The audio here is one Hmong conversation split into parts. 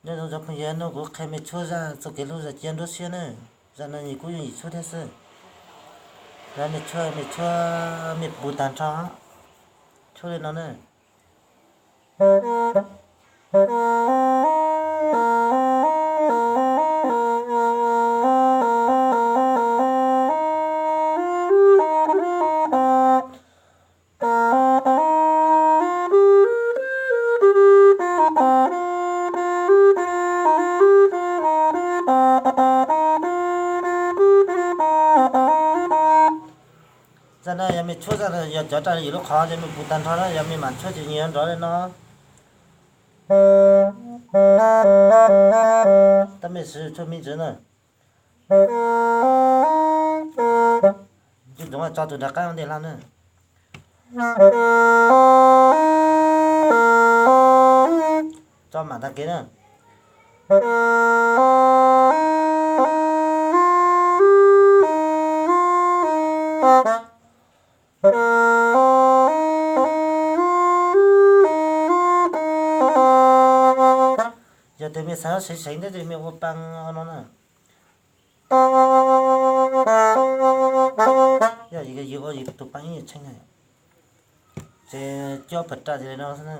Nyob zoo cov phooj ywg, hnub no kuv qhia mej tshuab zaj txoj kev hlub zaj cia nruab siab na. Zaj no nws kuj yooj yim tshuab thiab xwb. Zaj mej tshuab, mej tshuab mej puv tag nrho, tshuab li no na. Zaj no yog mej tshuab zaj no yog cov raj yim lub qhov ces mej puv tag nrho na, yog mej mam tshuab ces nyias nrov li no. Tab mej siv tshuab me ntsis na. Nco ntsoov tso tus nram qab ua ntej hlo na. Tso mam tag kev na. Yog tias mej xav seev seev thiab ces mej ua paa no na. Yog yus ua yus tus paa ib nyuag tsheej na, ces cuab pam raj ces li no xwb na.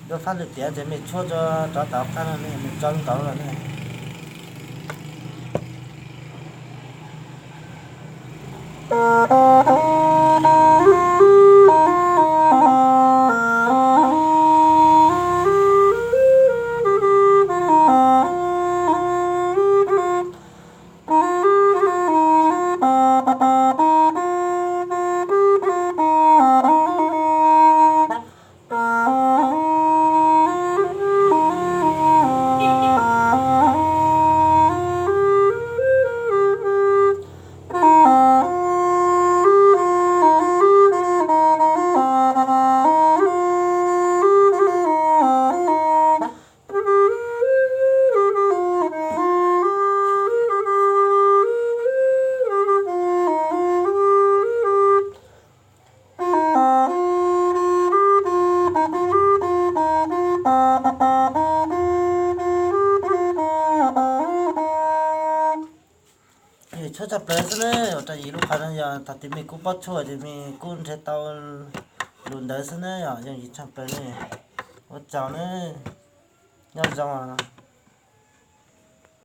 Lub fab lwm tiam ces mej tshuab rov tau qab no ne, mej tso lub ntawd los ne. Tshuab tshaj plaws xwb na, ua rau yus lub qhov no yog thaum twg mej kuj paub tshuaj ces mej kuj nrhiav tau lus ntawd xwb na, yog yooj yim tshaj plaws ne. Ua tsaug na, nyob zoo.